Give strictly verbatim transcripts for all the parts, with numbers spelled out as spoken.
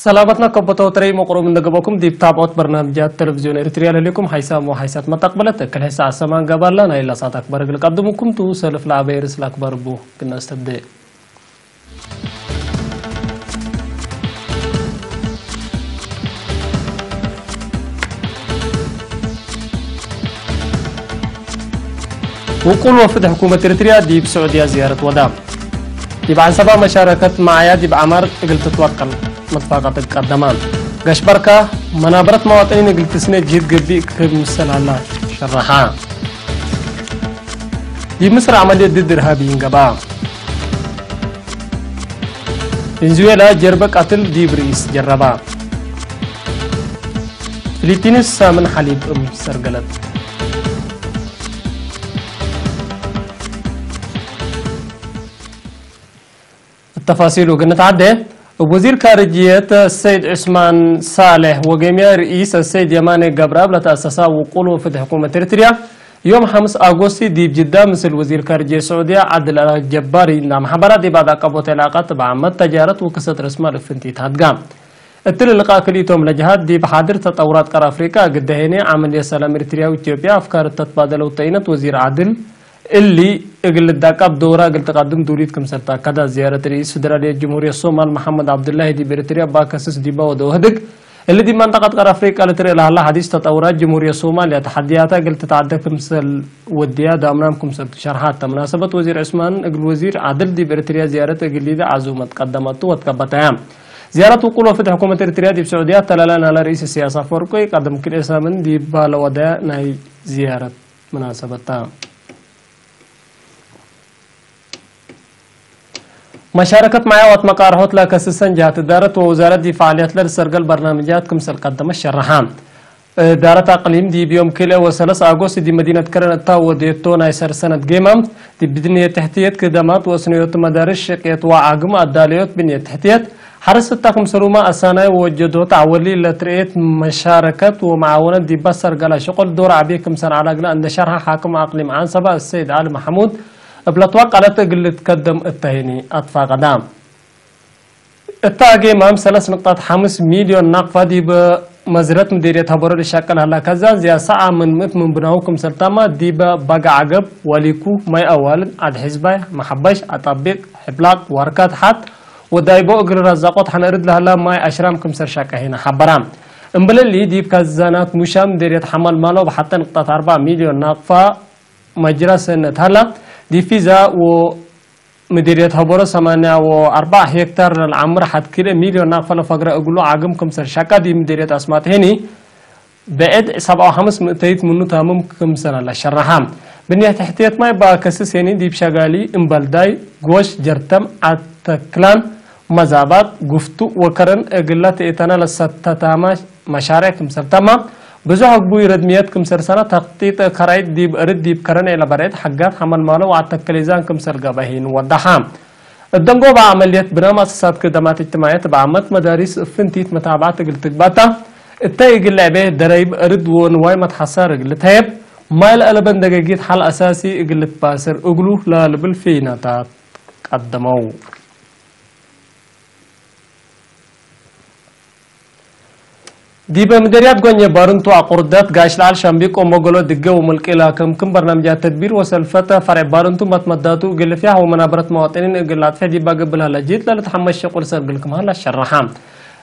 ሰላመትና ከቦ ተወትረይ መቅሩብ እንደ ገበኩም ዲብ ታብዖት በርናምጃት ቴሌቪዝዮን ኤሪትርያ ለህሌኩም ሓይሳም ወሓይሳት መተቅበለት እክል ሕሳ አሰማን ገባላ ናይላ ሰዓት አክባር እግል ቀድሙኩም ቱ ሰልፍ ለአበይ ርእስ ለአክባር እቡ ግና አስተብደ። ውቁል ወፍድ ሕኩመት ኤሪትርያ ዲብ ስዑድያ ዝያረት ወዳ። ዲብ ዐንሰባ መሻረከት መዓያ ዲብ ዐማር እግል ትትወቀል መትፋቀት እብ ቀደማ። ገሽ በርካ መናበረት መዋጥኒን እግል ትስኔ ጅህድ ገብእ ክምሰል ሀላ ሸረሓ። ዲብ ምስር ዐመልየት ድድ እርሃብ ይንገባ። ቬንዙዌላ ጀርበ ቀትል ዲብ ርኢስ ጀረባ። ፊሊፒንስ ሳምን ሐሊብ እም ሰርገለት። እተፋሲሉ እግል ንትዓዴ፣ እብ ወዚር ካርጅየት አሰይድ ዑስማን ሳልሕ ወገምያ ርኢስ አሰይድ የማነ ገብረአብ ለተአሰሳ ውቁል ወፍድ ሕኩመት ኤሪትርያ፣ ዮም ሐምስ አጎስት ዲብ ጅዳ ምስል ወዚር ካርጅየት ስዑድያ ዓድል አልጀባሪ እንዳ መሐበራ ዲብ አዳቀቦት ዕላቀት እብ ዓመት ተጃረት ወክሰት ርአስማል እፍንቲት ሀድጋ። እትሊ ልቃእ ክልኢቶም ለጀሃት ዲብ ሓድር ተጠውራት ቀር አፍሪቃ እግል ደሄኔ ዐመልየት ሰላም ኤሪትርያ ወኢትዮጵያ አፍካር እተ ትባደለው ተይነት ወዚር ዓድል እሊ እግል ልዳቀብ ዶራ እግል ትቀድም ዱሊት ክምሰል ተአከደ። ዝያረት ርኢስ ፌደራልየት ጅምሁርየት ሶማል መሐመድ ዐብዱላሂ ዲብ ኤሪትርያ እባ ከስስ ዲበ ወደው ህድግ፣ እሊ ዲብ መንጠቀት ቀር አፍሪቃ ልትርኤ ለሀላ ሐዲስ ተጠውራት ጅምሁርየት ሶማልያ ተሐድያታ እግል ትትዓደ ክምሰል ወድያ ዳምናም ክምሰል ቱ ሸርሐት። ተ ምናሰበት ወዚር ዑስማን እግል ወዚር ዐድል ዲብ ኤሪትርያ ዝያረት እግል ሊደ ዐዙመት ቀደመቱ ወትከበተያ። ዝያረት ውቁል ወፍድ ሕኩመት ኤሪትርያ ዲብ ስዑድያ ተላላ ናለ ርኢስ ኢሰያስ አፈወርቂ ቀደም ክልኤ ሳምን ዲባ ለወደያ ናይ ዝያረት ምናሰበት ተ። መሻረከት መዓያ ወአትመቃርሖት ለከስሰን ጀሃት እዳረት ወውዛረት ዲብ ፈዓልየት ለልሰርገል በርናምጃት ክምሰል ቀደመት ሸረሐ። እዳረት አቅሊም ዲብ ዮም ክልኤ ወሰለስ አጎስት ዲብ መዲነት ከረን እታ ወዴቶ ናይ ሰር ሰነት ጌማም፣ ዲብ ብንየት ተሕትየት ክደማት ወስነዮት መዳርስ ሽቅየት ወዓግም አዳለዮት ብንየት ተሕትየት፣ ሐርስ እታ ክምሰሉመ አሳናይ ወወጀዶት አወሊ ለትርኤት መሻረከት ወመዓወነት ዲባ ሰርገላ ሽቁል ዶር ዐቢ ክምሰል ዐለ እግለ እንደ ሸርሐ ሓክም አቅሊም ዐንሰበ አሰይድ ዐሊ መሐሙድ እብ ለትወቀለት እግል ልትከደም እተ ህኒ አትፋቀዳ። እተ ጌማም ሰለስ ንቅጠት ሐምስ ሚልዮን ናቅፋ ዲብ መዝረት ምዴርየት ሀበሮ ልሸቀል ሀላ። ከዛን ዝያድ ሰዓ ምን ምእት ምን ብናሁ ክምሰል ታማ ዲበ በጋ ዐገብ፣ ወሊኩ፣ ማይ አዋልድ፣ ዐድ ሕዝባይ፣ መሐበሽ፣ አጣቢቅ፣ ሕብላቅ፣ ዋርካት ሐት ወዳይቦ እግል ራዛቆት ሐነ እርድ ለሀላ ማይ አሽራም ክምሰል ሸቀ ሄነ ሐበራ። እምበለሊ ዲብ ከዛናት ሙሻም ምዴርየት ሐመልማሎ በሐተ ንቅጠት አርበዕ ሚልዮን ናቅፋ መጅራ ሰነት ሀላ። ዲብ ፊዛ ወ ምዲርየት ሀቦሮ ሰማንያ ወአርበዕ ሄክታር ለልዓምር ሐድ ክልኤ ሚልዮን ናቅፈ ለፈግረ እግሉ ዓግም ክምሰል ሸቀ ዲብ ምዲርየት አስማጥ ሄኒ ብዕድ ሰብዓ ወሐምስ ምእተይት ምኑ ታምም ክምሰል ለሸረሐ። ብንየት ተሕትየት ማይ በአከስስ ሄኒ ዲብ ሸጋሊ፣ እምበልዳይ፣ ጎሽ፣ ጀርተም፣ ዐድ ተክላን፣ መዛባጥ፣ ጉፍቱ ወከረን እግለ ትእተነ ለሰተታመ መሻሬዕ ክምሰል ተመ። ብዙሕ አግቡይ ረድምየት ክምሰል ሰነ ተክጢጥ ከራይት ዲብ እርድ ዲብ ከረን ለበርዕድ ሐጋት ሐመልማሎ ወዐድ ተክሌዛን ክምሰል ገብአ ሄኒ ወደሐ። እብ ደንጎበ ዐመልየት ብናይ መአሰሳት ክደማት እጅትማዕየት እብ ዓመት መዳሪስ እብ ፍንቲት መታብዐት እግል ትግበእ ተ። እተ እግል ለዐቤ ደረይብ እርድ ወንዋይ መትሐሳር እግል ልትሀየብ፣ ማይ ለአለበን ደገጊት ሐል አሳሲ እግል ልትባስር እግሉ ለልብል ፊናታት ቀደመው። ዲበ ምደርያት ጎንየ ባርንቱ አቁርደት ጋሽ ለዐል ሻምቢቆ ሞገሎ ድገ ወመልቄ ለአከምክም በርናምጃት ተድቢር ወሰልፈት ፈርዕ ባርንቱ መትመዳቱ እግል ልፍያሕ ወመናበረት መዋጥኒን እግል ለአጥፍሕ ዲባ ገብእ ለሀለ ጅህድ ለልትሐመስ ሸቁል ሰርግል ክም ሀለ ሸረሐ።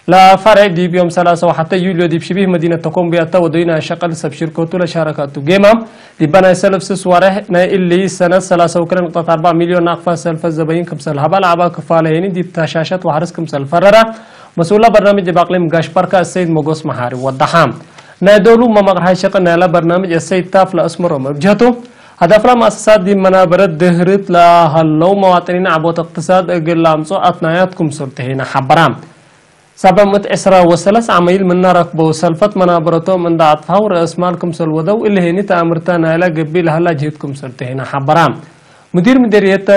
ለፈርዕ ዲብ ዮም ሰላሰ ወሐተ ዩልዮ ዲብ ሽቢህ መዲነት ተኮምቡያ እተ ወዶይ ናይ ሸቀል ሰብ ሽርከቱ ለሻረከ እቱ ጌማም ዲበ ናይ ሰልፍ ስስ ዋርሕ ናይ እሊ ሰነት ሰላሰ ወክልኤ ንቅጠት አርበዕ ሚልዮን ናቅፋ ሰልፈት ዘበይን ክምሰል ሀበ ለዐባ ክፋለ ሄኒ ዲብ ተሻሸት ወሐርስ ክምሰል ፈረረ። መስኡለ በርናምጅ እብ አቅሊም ጋሽ በርካ አሰይድ ሞጎስ መሓሪ ወደሐ። ናይ ዶሉመ መቅርሓይ ሸቅል ናይለ በርናምጅ አሰይድ ታፍ ለአስመሮም እብ ጀህቱ፣ ሀደፍለ መአሰሳት ዲብ መናበረት ድህርት ለሀለው መዋጥኒን ዐቦት እቅትሳድ እግል ለአምጽኦ አትናያት ክምሰል ተሄነ ሐበራ። ሰበብ ምእት ዕስራ ወሰለስ ዐመይል ምነ ረክበው ሰልፈት መናበረቶም እንደ አጥፍሐው ረአስ ማል ክምሰል ወደው እሊ ሄኒ ተአምርተ ናይለ ገብእ ለሀላ ጅህድ ክምሰል ተሄነ ሐበራ። ሙዲር ምደርየት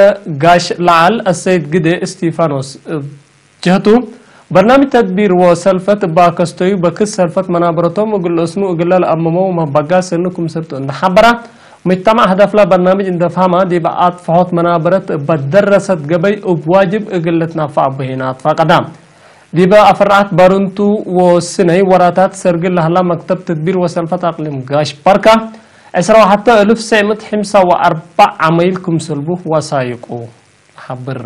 ጋሽ ለዐል አሰይድ ግደ እስቲፋኖስ እብ ጀህቱ፣ በርናምጅ ተድቢር ወሰልፈት እባ ከስተዩ በክስ ሰልፈት መናበረቶም እግል ለአስኑ እግለ ለአመመው መበጋ ሰኒ ክምሰል ቱ እንደ ሐበራ፣ ሙጅተማዕ ህደፍለ በርናምጅ እንደ ፈሀማ ዲብ አጥፍሖት መናበረት እበ ደረሰት ገበይ እብ ዋጅብ እግል ልትናፈዕ እቡ ሄነ አትፋቀዳ። ዲበ አፈርዓት ባርንቱ ወስነይ ወራታት ሰርግል ለሀላ መክተብ ትድቢር ወሰልፈት አቅሊም ጋሽ ባርካ፣ ዕስራ ወሐተ እልፍ ሰዕ ምእት ሕምሳ ወአርበዕ ዐመይል ክምሰልቡ ወሳይቁ ለሐብር።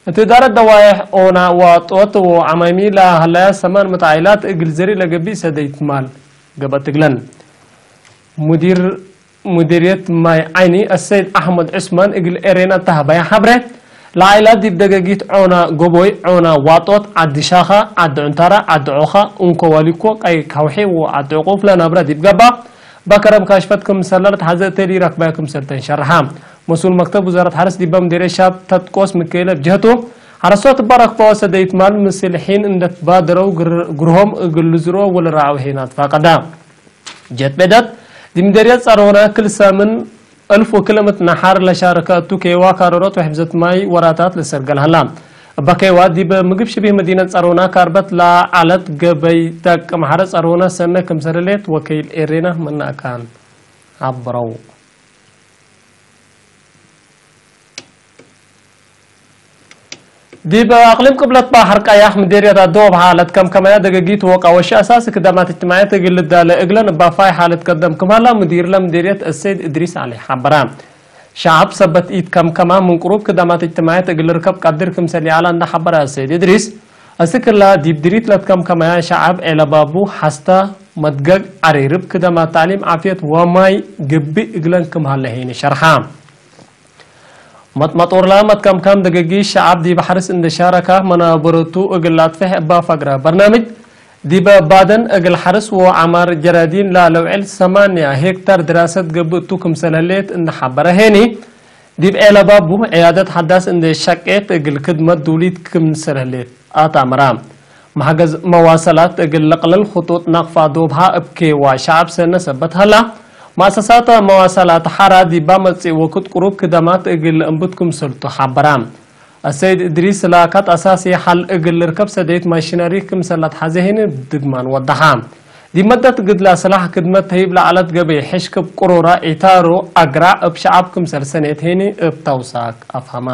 እት እዳረት ደዋይሕ ኦና ዋጦት ወዐማይሚ ለሀለያ ሰማን ምእት ዓኢላት እግል ዘሪእ ለገብእ ሰደይት ማል ገብአት እግለን። ሙዲር ሙዲርየት ማይ ዓይኒ አሰይድ አሕመድ ዑስማን እግል ኤሬና ተሀበያ ሐብሬ፣ ለዓኢላት ዲብ ደገጊት ዖና ጎቦይ፣ ዖና ዋጦት፣ ዐዲ ሻኻ፣ ዐዲ ዑንታራ፣ ዐዲ ዖኻ፣ እንኮ ዋሊኮ፣ ቀይ ካውሒ ወዐዲ ዕቁፍ ለነብረ ዲብ ገብአ፣ በከረም ካሽፈት ክምሰለ ለተሐዘ እተሊ ረክባይ ክምሰል ተንሸርሐ። መስኡል መክተብ ውዛረት ሐርስ ዲበ ምዴርየት ሻብ ተጥቆስ ምክኤለ ብጀህቱ፣ ሐረሶት እበ ረክበወ ሰደይት ማል ምስል ሒን እንደ ትባደረው ግር-፣ ግርሆም እግል ልዝርኦ ወለረአው ሄን አትፋቀደ። ጀት ቤደት፣ ዲብ ምዴርየት ጸሮና ክል ሰምን እልፍ ወክልምት ነሓር ለሻርከ እቱ ኬዋ ካረሮት ወሕፍዘት ማይ ወራታት ለሰርገል ሀላ። እበ ኬዋ ዲብ ምግብ ሽቢህ መዲነት ጸሮና ካርበት ለዐለት ገበይ ደቅ መሐረ ጸሮና ሰነ ክምሰል ህሌት ወከይል ኤሬና መናእካን ሐብረው። ዲብ አቅሊም ቅብለት ባሕር ቀያሕ ምዴርየት አዶብሃ ለትከምከመያ ደገጊት ወቃወሺ አሳሲ ክዳማት እጅትማዕየት እግል ልዳለ እግለን እባፋይ ሓለት ቀደም ክም ሀላ ሙዲርለ ምዴርየት እሰይድ እድሪስ ዐሊ ሐበረ። ሸዐብ ሰበት ኢትከምከማ ምን ቅሩብ ክዳማት እጅትማዕየት እግል ልርከብ ቀድር ክምሰል ይዐለ እንደ ሐበረ እሰይድ እድሪስ፣ አስክ እላ ዲብ ድሪት ለትከምከመያ ሸዐብ ዔለባቡ፣ ሐስተ፣ መድገግ፣ ዐሬርብ፣ ክዳማት ተዕሊም፣ ዓፍየት ወማይ ግብእ እግለን ክም ሀለ ሄኒ ሸርሐ። መጥመጦርላ መትከምካም ደገጊት ሸዐብ ዲብ ሐርስ እንዴ ሻረካ መናበረቱ እግል ለአጥፍሕ እባ ፈግረ በርናምጅ፣ ዲበ ባደን እግል ሐርስ ወዐማር ጀራዲን ለለውዕል ሰማንያ ሄክታር ድራሰት ገብእ ቱ ክምሰል ህሌት እንዴ ሐበረ ሄኒ፣ ዲብ ዔለባቡ ዕያደት ሐዳስ እንዴ ሸቄት እግል ክድመት ዱሊት ክምሰል ህሌት አታምራ። መሐገዝ መዋሰላት እግል ለቅለል ክጡጥ ናቅፋ ዶብሃ እብ ኬዋ ሸዐብ ሰነ ሰበት ሀላ፣ መአሰሳት መዋሰላት ሐራ ዲባ መጽእ ወክድ ቅሩብ ክደማት እግል ለእንብት ክምሰልቱ ሐበራ። አሰይድ እድሪስ ላካት አሳሲ ሐል እግል ልርከብ ሰደይት ማሽነሪ ክምሰል ለትሐዜ ሄኒ ድግማን ወደሐ። ዲብ መደት ግድላ ስላሕ ክድመት ተህይብ ለዐለት ገበይ ሕሽክ እብ ቅሮራ፣ ዒታሮ፣ አግራዕ እብ ሸዐብ ክምሰል ሰኔት ሄኒ እብ ተውሳክ አፍሀመ።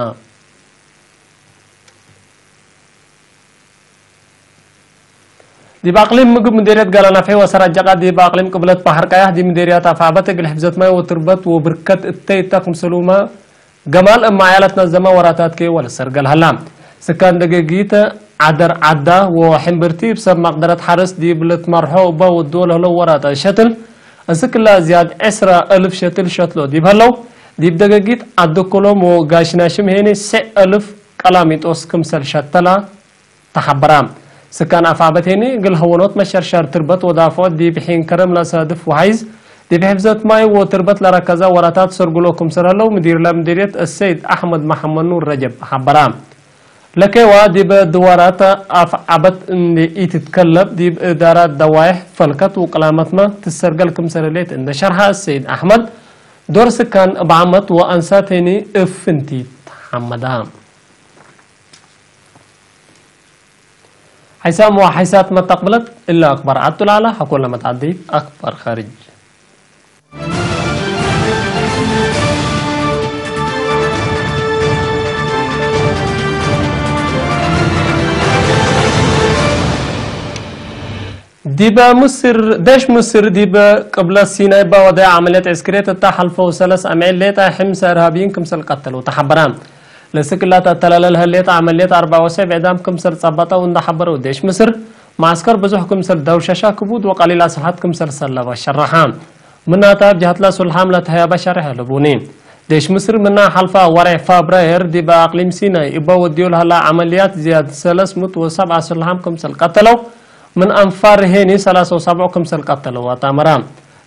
ዲብ አቅሊም ምግብ ምዴርየት ጋላ ናፍሒ ወሰራጀቃ ዲብ አቅሊም ቅብለት በሐር ቀያሕ ዲብ ምዴርያት አፍዐበት እግል ሕፍዘት ማይ ወትርበት ወብርከት እተይተ ክምሰሉመ ገማል እብ መዓያ ለትነዘመ ወራታትኬ ወለሰርገል ሀላ። ስካን ደገጊት ዐደር ዐዳ ወሕምብርቲ እብ ሰብ መቅደረት ሐርስ ዲብ ልትመርሖ እበ ወድዎ ለህለው ወራታት ሸትል እስክ ለዝያድ ዕስራ እልፍ ሸትል ሸትሎ ዲብ ሀለው፣ ዲብ ደገጊት ዐዲ ኮሎም ወጋሽናሽም ሄኒ ስዕ እልፍ ቀላሚጦስ ክምሰል ሸተላ ተሐበራ። ስካን አፍዐበት ሄኒ እግል ሀወኖት መሸርሸር ትርበት ወዳፍዖት ዲብ ሒን ከረም ለሳድፍ ወሐይዝ ዲብ ሕፍዘት ማይ ወትርበት ለረከዘ ወራታት ሰርግሎ ክምሰል ሀለው ምዲርለ ምዲርየት እሰይድ አሕመድ መሐመድ ኑር ረጀብ ሐበራ። ለኬዋ ዲብ ድዋራት አፍዐበት እንዴ ኢትትከለብ ዲብ እዳራት ደዋይሕ ፈልከት ወቅላመትመ ትሰርገል ክምሰል ህሌት እንዴ ሸርሐ እሰይድ አሕመድ፣ ዶር ስካን እብ ዓመት ወአንሳት ሄኒ እብ ፍንቲት ሐመዳ። ሐይሳም ወሐይሳት መተቅብለት እለ አክባር ዐዱ ለዐለ ሐኮለ መትዐዲ አክባር ካርጅ። ዲበ ምስር፣ ደሽ ምስር ዲበ ቅብለት ሲናይ እበ ወደየ ዐመልየት ዕስክርየት እተ ሐልፈው ሰለስ አምዕል ሌጠ ሕምሰ እርሃብይን ክምሰል ቀተለው ተሐበረ። ለስቅላት አተላለ ለህሌት ዐመልየት አርበዕ ወሰብዕ ዕዳም ክምሰል ጸበጠው እንደ ሐበረው ደሽ ምስር፣ መዐስከር ብዙሕ ክምሰል ደውሸሻ ክቡድ ወቀሊል አስልሐት ክምሰል ሰለበ ሸረሐ። ምናተ እብ ጀሀትለ ሱልሓም ለተህያበ ሸሬሕ አለቡኒ። ደሽ ምስር ምና ሐልፈ ወሬሕ ፋብራየር ዲበ አቅሊም ሲናይ እበ ወድዮ ለሀላ ዐመልያት ዝያድ ሰለስ ምእት ወሰብዓ ሱልሓም ክምሰል ቀተለው፣ ምን አንፋር ሄኒ ሰላሳ ወሰብዑ ክምሰል ቀተለው አታመረ።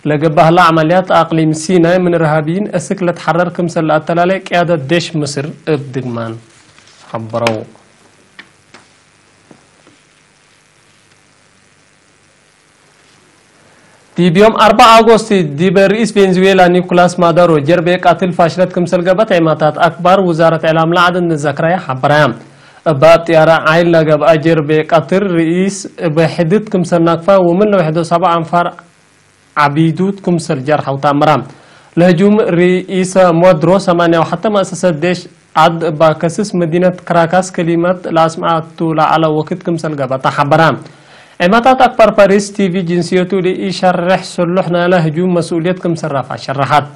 ለገብአ ህላ ዐመልያት አቅሊም ሲናይ ምን እርሃብይን እስክ ለትሐረር ክምሰል ለአተላሌ ቅያደት ዴሽ ምስር እብ ድግማን ሐበረው። ዲብ ዮም አርበዕ አጎስት ዲብ ርኢስ ቬንዙዌላ ኒኩላስ ማዳሮ ጀርቤ ቀትል ፋሽለት ክምሰል ገብአት ዔማታት አክባር ውዛረት ዕላም ለዐድ እንዘክረየ ሐበረየ። እበ እብ ጥያረ ዓይል ለገብአ ጀርቤ ቀትል ርኢስ እብ ሕድት ክምሰል ናክፋ ወምን ለውሕዶ ሰብዓ አንፋር ዐቢዱት ክምሰል ጀርሐው ተአምረ። ለህጁም ርኢሰ ሞድሮ ሰማንያ ወሐተ መአሰሰት ዴሽ ዐድ እባ ከስስ መዲነት ክራካስ ከሊመት ለአስምዐቱ ለዐለ ወክድ ክምሰል ገብአተ ሐበረ። ዒማታት አክባር ፓሪስ ቲቪ ጅንስየቱ ለኢሸሬሕ ሰሉሕ ናይለ ህጁም መስኡልየት ክምሰል ረፍዐ ሸረሐት።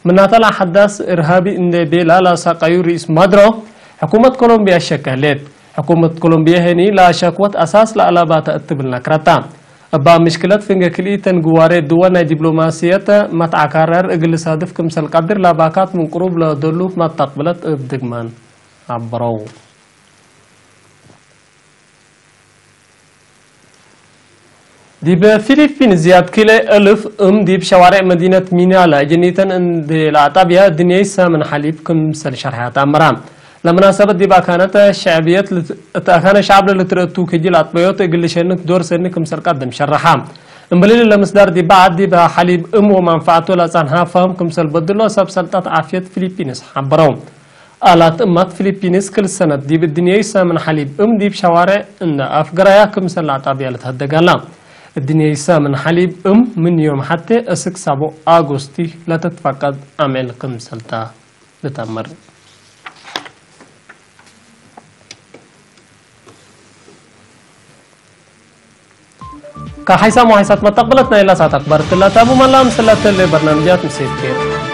ምናተ ለአሐዳስ እርሃቢ እንዴ ቤላ ለአሳቀዩ ርኢስ ሞድሮ፣ ሕኩመት ኮሎምብያ ሸክ ህሌት። ሕኩመት ኮሎምብየ ህኒ ለአሸክወት አሳስ ለአላባተ እት ትብል ነክረታ። እባ ምሽክለት ፍንጌ ክልኢተን ግዋሬ ድወ ናይ ዲፕሎማስየት መትዓካረር እግል ልሳድፍ ክምሰል ቀድር ለባካት ምን ቅሩብ ለደሉ መተቅብለት እብ ድግማን ሐበረው። ዲብ ፊሊፒን ዝያድ ክልኤ እልፍ እም ዲብ ሸዋሬዕ መዲነት ሚናለ ጅኒተን እንዴ ለአጣብያ ድንየይሰ ምን ሐሊብ ክምሰል ሸርሐያት አመራ። ለመናሰበት ዲብ አካነት ሸዕብየት ልት-፣ እት አካነ ሸዕብ ለልትረአቱ ክጅል አጥበዮት እግል ልሸንክ ዶር ሰኒ ክምሰል ቀድም ሸረሐ። እምብሊ ለምስዳር ዲብ በዐድ ዲብ ሐሊብ እም ወመንፈዐቱ ለአጻንሐ ፈህም ክምሰል በድሎ ሰብ ሰልጠት ዓፍየት ፊሊፒንስ ሐበረው። አላት እማት ፊሊፒንስ ክል ሰነት ዲብ እድንየይሰ ምን ሐሊብ እም ዲብ ሸዋሬዕ እንደ አፍገራያ ክምሰል ለአጣብያ ልትሀደግ አላ። እድንየይሰ ምን ሐሊብ እም ምን ዮም ሐቴ እስክ ሳቦ አጎስቲ ለትትፈቀድ አምዕል ክምሰልታ ልተአመር። ከሐይሳም ወሐይሳት መተቅብለት ናይላ ሳት አክባር እትላ ታቡ መላ ምስላ ተሌ በርናምጃት ምሴት ኬር።